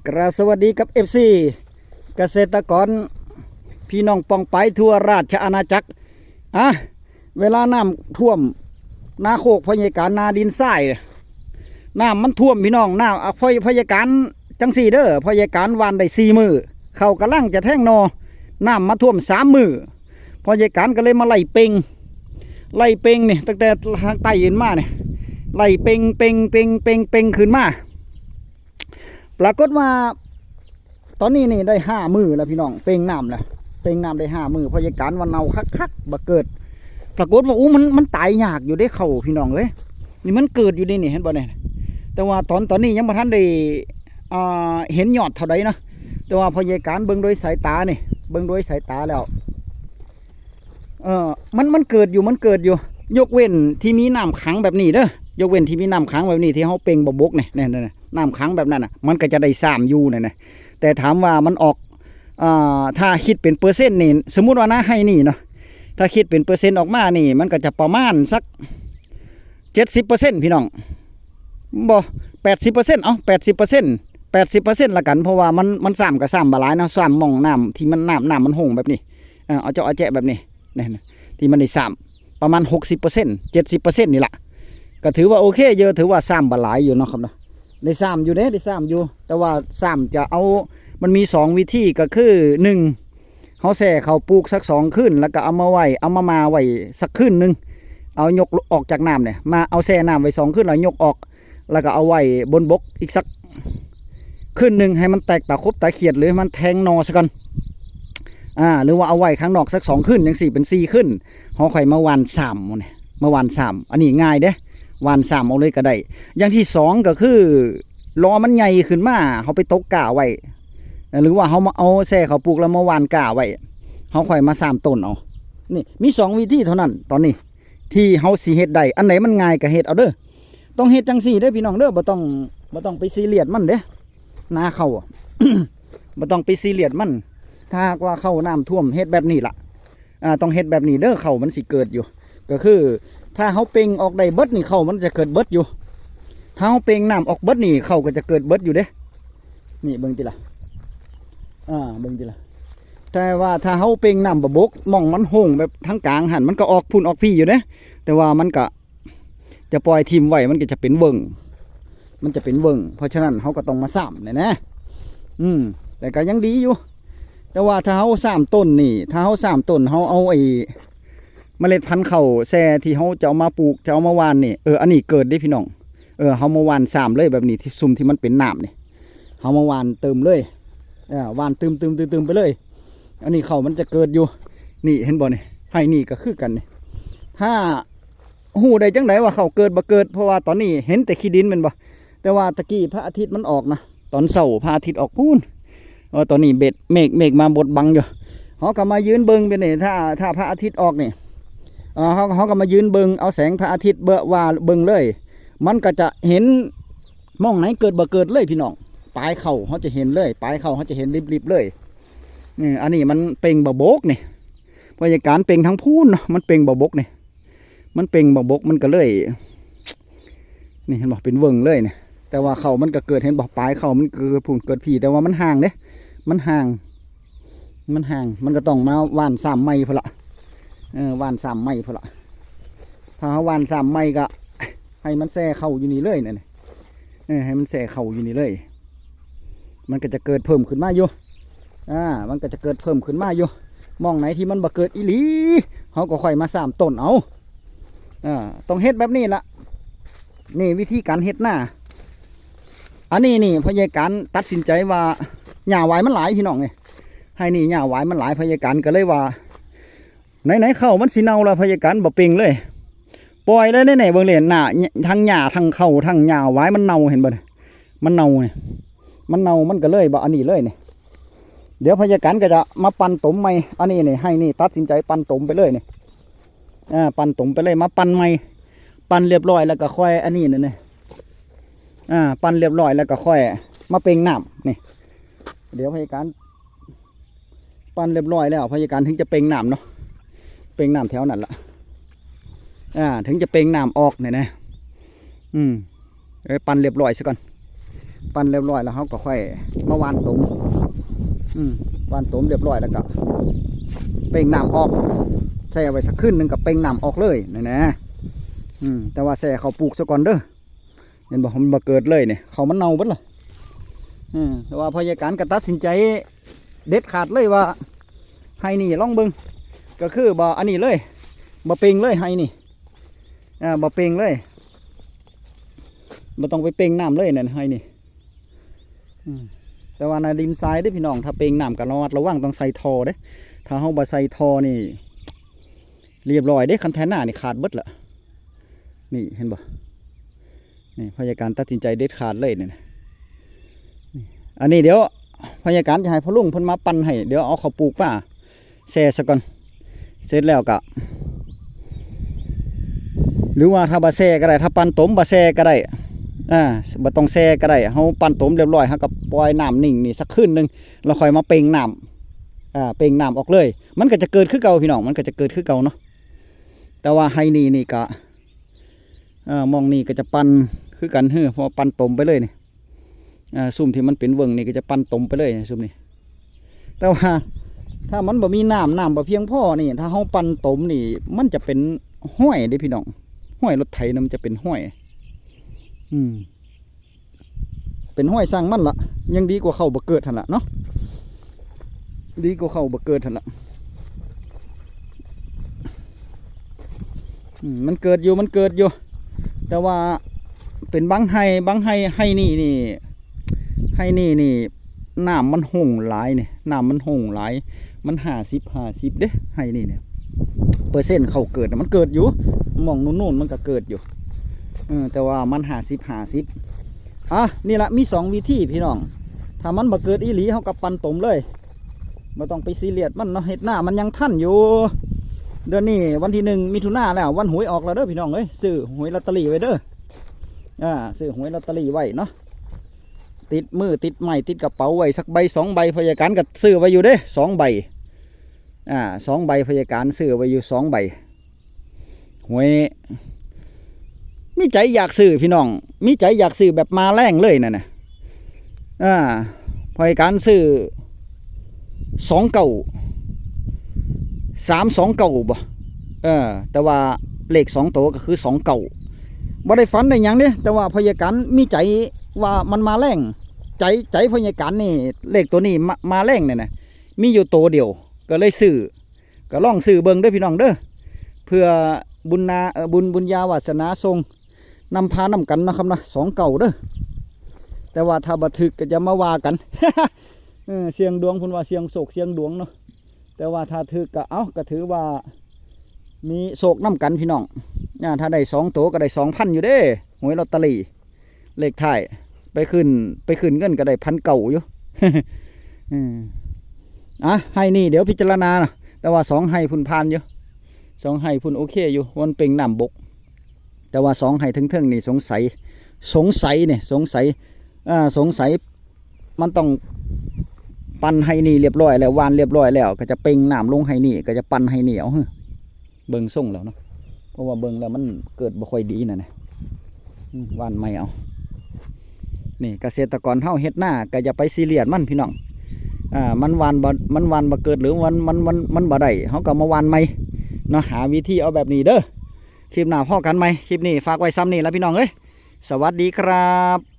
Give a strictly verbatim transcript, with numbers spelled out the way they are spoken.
กราบสวัสดีกับ เอฟซี เกษตรกร พี่น้องป้องปายทั่วราชอาณาจักร อ่ะ เวลาน้ำท่วมนาโคกพ่อใหญ่การนาดินทราย น้ำมันท่วมพี่น้อง น้ำ อ่ะ พ่อ พ่อใหญ่การจังสี่เด้อ พ่อใหญ่การหว่านได้สี่มื้อ เขากำลังจะแทงหน่อ น้ำมาท่วมสามมื้อ พ่อใหญ่การก็เลยมาไล่เป่ง ไล่เป่งนี่ ตั้งแต่ทางใต้ขึ้นมาเนี่ย ไล่เป่ง เป่ง เป่ง เป่ง เป่งขึ้นมา ปรากฏว่า ตอนนี้นี่ได้ห้ามื้อแล้วพี่น้อง เป่งน้ำแล้ว เป่งน้ำได้ห้ามื้อ พ่อใหญ่การว่าเน่าคักๆ บ่เกิด ปรากฏว่า อู้ มัน มันตายยากอยู่เด้ เข้าพี่น้องเอ้ย นี่มันเกิดอยู่นี่ นี่ เห็นบ่เนี่ย แต่ว่าตอน ตอนนี้ยังบ่ทันได้ อ่า เห็นยอดเท่าใดเนาะ แต่ว่าพ่อใหญ่การเบิ่งโดยสายตานี่ เบิ่งโดยสายตาแล้ว เออ มัน มันเกิดอยู่ มันเกิดอยู่ ยกเว้นที่มีน้ำขังแบบนี้เด้อ ยกเว้นที่มีน้ำขังแบบนี้ ที่เฮาเป่งบ่บกเนี่ย เนี่ย เนี่ย น้ำขังแบบนั้นน่ะ มันก็จะได้ซ้ำอยู่นั่นน่ะ แต่ถามว่ามันออก อ่า ถ้าคิดเป็นเปอร์เซ็นต์นี่ สมมุติว่านาไฮ่นี่เนาะ ถ้าคิดเป็นเปอร์เซ็นต์ออกมานี่ มันก็จะประมาณสัก เจ็ดสิบเปอร์เซ็นต์ พี่น้อง บ่ แปดสิบเปอร์เซ็นต์ เอ้า แปดสิบเปอร์เซ็นต์ แปดสิบเปอร์เซ็นต์ ละกัน เพราะว่ามัน มันซ้ำก็ซ้ำบ่หลายเนาะ ซ้ำหม่องน้ำที่มัน น้ำ น้ำมันหงแบบนี้ เอ่อ เอาเจาะเอาแจะแบบนี้ นี่นะ ที่มันได้ซ้ำประมาณ หกสิบเปอร์เซ็นต์ เจ็ดสิบเปอร์เซ็นต์ นี่ล่ะ ก็ถือว่าโอเคอยู่ ถือว่าซ้ำบ่หลายอยู่เนาะครับเนาะ ได้ซ้ำอยู่เด้ ได้ซ้ำอยู่ แต่ว่าซ้ำจะเอา มันมีสองวิธี ก็คือ หนึ่ง เฮาแช่เข้าปลูกสักสองคืน แล้วก็เอามาไว้ เอามาหม่าไว้สักคืนหนึ่ง เอายกออกจากน้ำเนี่ย มาเอาแช่น้ำไว้สองคืน แล้วยกออก แล้วก็เอาไว้บนบกอีกสักคืนหนึ่ง ให้มันแตกตาคบตาเขียด หรือมันแทงหน่อซะก่อน อ่า หรือว่าเอาไว้ข้างนอกสักสองคืน จังสี่เป็นสี่คืน เฮาค่อยมาหว่านซ้ำเนี่ย มาหว่านซ้ำ อันนี้ง่ายเด้ หว่านซ้ำเอาเลยก็ได้ อย่างที่สองก็คือ รอมันใหญ่ขึ้นมา เฮาไปตกก้าไว้ หรือว่าเฮามาเอาแช่เข้าปลูกแล้วมาหว่านก้าไว้ เฮาค่อยมาซ้ำต้นเอา นี่ มีสองวิธีเท่านั้น ตอนนี้ ที่เฮาสิเฮ็ดได้ อันไหนมันง่ายก็เฮ็ดเอาเด้อ ต้องเฮ็ดจังสี่เด้อพี่น้องเด้อ บ่ต้อง บ่ต้องไปซีเรียสมันเด้ นาข้าวอะ บ่ต้องไปซีเรียสมัน ถ้าหากว่าข้าวน้ำท่วม เฮ็ดแบบนี้ล่ะ อ่า ต้องเฮ็ดแบบนี้เด้อ ข้าวมันสิเกิดอยู่ ก็คือ ถ้าเฮาเป่งออกได้เบิดนี่ ข้าวมันจะเกิดเบิดอยู่ ถ้าเฮาเป่งน้ำออกเบิดนี่ ข้าวก็จะเกิดเบิดอยู่เด้ นี่เบิ่งติล่ะ อ่า เบิ่งติล่ะ แต่ว่าถ้าเฮาเป่งน้ำบ่บก หม่องมันโฮงแบบทางกลางหั่น มันก็ออกพุ้นออกพี้อยู่เด้ แต่ว่ามันก็ จะปล่อยถิ่มไว้ มันก็จะเป็นเวิ้ง มันจะเป็นเวิ้ง เพราะฉะนั้นเฮาก็ต้องมาซ้ำเนี่ยนะ อืม แต่ก็ยังดีอยู่ แต่ว่าถ้าเฮาซ้ำต้นนี่ ถ้าเฮาซ้ำต้น เฮาเอาไอ้เมล็ดพันธุ์ข้าวแช่ที่เฮาจะเอามาปลูก จะเอามาหว่านนี่ เออ อันนี้เกิดเด้พี่น้อง เออ เฮามาหว่านซ้ำเลยแบบนี้ ที่ซุมที่มันเป็นน้ำนี่ เฮามาหว่านเติมเลย เออ หว่านเติม เติม เติม เติมไปเลย อันนี้ข้าวมันจะเกิดอยู่ นี่เห็นบ่นี่ ไฮ่นี่ก็คือกันนี่ ถ้าฮู้ได้จังไดว่าข้าวเกิดบ่เกิด เพราะว่าตอนนี้เห็นแต่ขี้ดินแม่นบ่ แต่ว่าตะกี้พระอาทิตย์มันออกนะ ตอนเช้าพระอาทิตย์ออกพู้น เออ ตอนนี้เบ็ด เมฆ เมฆมาบดบังอยู่ เฮาก็มายืนเบิ่งเป็นนี่ ถ้า ถ้าพระอาทิตย์ออกนี่ เออ เฮา เฮาก็มายืนเบิ่ง เอาแสงพระอาทิตย์เบอะว่าเบิ่งเลย มันก็จะเห็นหม่องไหนเกิดบ่เกิดเลยพี่น้อง ปลายข้าวเฮาจะเห็นเลย ปลายข้าวเฮาจะเห็นริบๆเลย นี่ อันนี้มันเป่งบ่บกนี่ พ่อใหญ่การเป่งทางพู้นเนาะ มันเป่งบ่บกนี่ มันเป่งบ่บก มันก็เลย นี่เห็นบ่ เป็นเวิ้งเลยนี่ แต่ว่าข้าวมันก็เกิด เห็นบ่ ปลายข้าวมันเกิดพู้นเกิดพี้ แต่ว่ามันห่างเด้ มันห่าง มันห่าง มันก็ต้องมาหว่านซ้ำใหม่พุ้นละ เออ หว่านซ้ำใหม่พุ้นละ ถ้าเฮาหว่านซ้ำใหม่ก็ ให้มันแช่ข้าวอยู่นี่เลยนั่นน่ะ เออ ให้มันแช่ข้าวอยู่นี่เลย มันก็จะเกิดเพิ่มขึ้นมาอยู่ อ่า มันก็จะเกิดเพิ่มขึ้นมาอยู่ หม่องไหนที่มันบ่เกิดอีหลี เฮาก็ค่อยมาซ้ำต้นเอา อ่า ต้องเฮ็ดแบบนี้ละ นี่วิธีการเฮ็ดนา อันนี้นี่พ่อใหญ่การตัดสินใจว่า หญ้าหวายมันหลายพี่น้องเอ้ย ไฮ่นี่หญ้าหวายมันหลาย พ่อใหญ่การก็เลยว่า ไหนๆข้าวมันสิเน่าแล้ว พ่อใหญ่การบ่เป่งเลย ปล่อยเลย แน่ๆ เบิ่งเลย หน้า ทั้งหญ้า ทั้งข้าว ทั้งหญ้าหวายมันเน่า เห็นบ่เนี่ย มันเน่าเนี่ย มันเน่า มันก็เลยบ่อันนี้เลยเนี่ย เดี๋ยวพ่อใหญ่การก็จะมาปั่นตมใหม่ อันนี้เนี่ย ไฮ่นี่ตัดสินใจปั่นตมไปเลยเนี่ย อ่า ปั่นตมไปเลย มาปั่นใหม่ ปั่นเรียบร้อยแล้วก็ค่อยอันนี้นั่นเนี่ย อ่า ปั่นเรียบร้อยแล้วก็ค่อยมาเป่งน้ำนี่ เดี๋ยวพ่อใหญ่การ ปั่นเรียบร้อยแล้ว พ่อใหญ่การถึงจะเป่งน้ำเนาะ เป่งน้ำแถวนั้นละ อ่า ถึงจะเป่งน้ำออกเนี่ยนะ อืม เอ้ย ปั่นเรียบร้อยซะก่อน ปั่นเรียบร้อยแล้วเฮาก็ค่อยมาหว่านตม อืม หว่านตมเรียบร้อยแล้วก็เป่งน้ำออก แช่ไว้สักคืนหนึ่งก็เป่งน้ำออกเลยนั่นนะ อืม แต่ว่าแช่เข้าปลูกซะก่อนเด้อ เห็นบ่ มันบ่เกิดเลยเนี่ย เข้ามันเน่าเบิดล่ะ อืม แต่ว่าพ่อใหญ่การก็ตัดสินใจเด็ดขาดเลยว่า ไฮ่นี่ลองเบิ่ง ก็คือบ่อันนี้เลย บ่เป่งเลยไฮ่นี่ อ่า บ่เป่งเลย บ่ต้องไปเป่งน้ำเลยนั่นไฮ่นี่ อืม แต่ว่าในดินทรายเด้อพี่น้อง ถ้าเป่งน้ำก็ระมัดระวัง ต้องใส่ท่อเด้อ ถ้าเฮาบ่ใส่ท่อนี่ เรียบร้อยเด้ คันไถนานี่ขาดเบิดละ นี่เห็นบ่ นี่พ่อใหญ่การตัดสินใจเด็ดขาดเลยนี่นะ นี่ อันนี้เดี๋ยวพ่อใหญ่การจะให้พ่อลุงเพิ่นมาปั่นให้ เดี๋ยวเอาเข้าปลูกป่าแช่ซะก่อน เสร็จแล้วก็ หรือว่าถ้าบ่แช่ก็ได้ ถ้าปั่นตมบ่แช่ก็ได้ อ่า บ่ต้องแช่ก็ได้ เฮาปั่นตมเรียบร้อย เฮาก็ปล่อยน้ำนิ่งนี่สักคืนหนึ่ง แล้วค่อยมาเป่งน้ำ อ่า เป่งน้ำออกเลย มันก็จะเกิดคือเก่าพี่น้อง มันก็จะเกิดคือเก่าเนาะ แต่ว่าไฮ่นี่นี่ก็ เอ่อ หม่องนี่ก็จะปั่นคือกัน เฮ้อ เพราะว่าปั่นตมไปเลยนี่ อ่า ซุมที่มันเป็นเวิ้งนี่ก็จะปั่นตมไปเลยซุมนี่ แต่ว่าถ้ามันบ่มีน้ำ น้ำบ่เพียงพอนี่ ถ้าเฮาปั่นตมนี่ มันจะเป็นห้อยเด้พี่น้อง ห้อยรถไถนะ มันจะเป็นห้อย อืม เป็นห้อยซ่างมันละ ยังดีกว่าเข้าบ่เกิดหั่นละเนาะ ดีกว่าเข้าบ่เกิดหั่นละ อืม มันเกิดอยู่ มันเกิดอยู่ แต่ว่าเป็นบางไฮ่ บางไฮ่ ไฮ่นี่นี่ ไฮ่นี่นี่ น้ำมันหงหลายนี่ น้ำมันหงหลาย มันห้าสิบห้าสิบเด้ ไฮ่นี่เนี่ย เปอร์เซ็นต์เข้าเกิดน่ะ มันเกิดอยู่ หม่องนู่นๆ มันก็เกิดอยู่ เออ แต่ว่ามันห้าสิบห้าสิบ อ่ะ นี่ละ มีสองวิธีพี่น้อง ถ้ามันบ่เกิดอีหลี เฮาก็ปั่นตมเลย บ่ต้องไปซีเรียสมันเนาะ เฮ็ดนามันยังทันอยู่ เดือนนี้วันที่หนึ่งมิถุนาแล้ว วันหวยออกแล้วเด้อพี่น้องเอ้ย ซื้อหวยลอตเตอรี่ไว้เด้อ อ่า ซื้อหวยลอตเตอรี่ไว้เนาะ ติดมือติดไม้ติดกระเป๋าไว้สักใบสองใบ พ่อใหญ่การก็ซื้อไว้อยู่เด้ สองใบ อ่า สองใบ พ่อใหญ่การซื้อไว้อยู่สองใบ หวย มีใจอยากซื้อพี่น้อง มีใจอยากซื้อแบบมาแรงเลยนั่นน่ะ อ่า พ่อใหญ่การซื้อ สองเก้า สามสองเก้า บ่ เออ แต่ว่าเลขสองตัวก็คือ สองเก้า บ่ได้ฝันได้หยังเด้ แต่ว่าพ่อใหญ่การมีใจว่ามันมาแรง ใจ ใจพ่อใหญ่การนี่ เลขตัวนี้มา มาแรงเนี่ยนะ มีอยู่ตัวเดียว ก็เลยซื้อ ก็ลองซื้อเบิ่งเด้อพี่น้องเด้อ เพื่อบุญนา เอ่อ บุญ บุญญาวาสนาส่ง นำพานำกันนะครับนะ สองเก้า เด้อ แต่ว่าถ้าบ่ถืกก็จะมาว่ากัน เออ เสี่ยงดวง เพิ่นว่าเสี่ยงโชคเสี่ยงดวงเนาะ แต่ว่าถ้าถืกก็ เอ้า ก็ถือว่า มีโชคนำกันพี่น้อง อ่า ถ้าได้สองตัวก็ได้สองพันอยู่เด้ หวยลอตเตอรี่ เลขท้าย ไปขึ้น ไปขึ้นเงินก็ได้พันเก้าอยู่ อืม อ่ะ ไฮ่นี่เดี๋ยวพิจารณานะ แต่ว่าสองไฮ่พุ่นผ่านอยู่ สองไฮ่พุ่นโอเคอยู่ มันเป่งน้ำบก แต่ว่าสองไฮ่เทิงๆนี่สงสัย สงสัยเนี่ย สงสัย อ่า สงสัย มันต้องปั่นไฮ่นี่เรียบร้อยแล้ว หว่านเรียบร้อยแล้ว ก็จะเป่งน้ำลงไฮ่นี่ ก็จะปั่นไฮ่นี่เอา เบิ่งทรงแล้วเนาะ เพราะว่าเบิ่งแล้วมันเกิดบ่ค่อยดีนั่นนะ อืม หว่านใหม่เอา นี่เกษตรกรเฮาเฮ็ดนาก็อย่าไปซีเรียสมันพี่น้อง อ่า มันหว่านบ่ มันหว่านบ่เกิด หรือมัน มัน มัน มันบ่ได้ เฮาก็มาหว่านใหม่เนาะ หาวิธีเอาแบบนี้เด้อ คลิปหน้าพ้อกันใหม่ คลิปนี้ฝากไว้ส่ำนี้ละพี่น้องเอ้ย สวัสดีครับ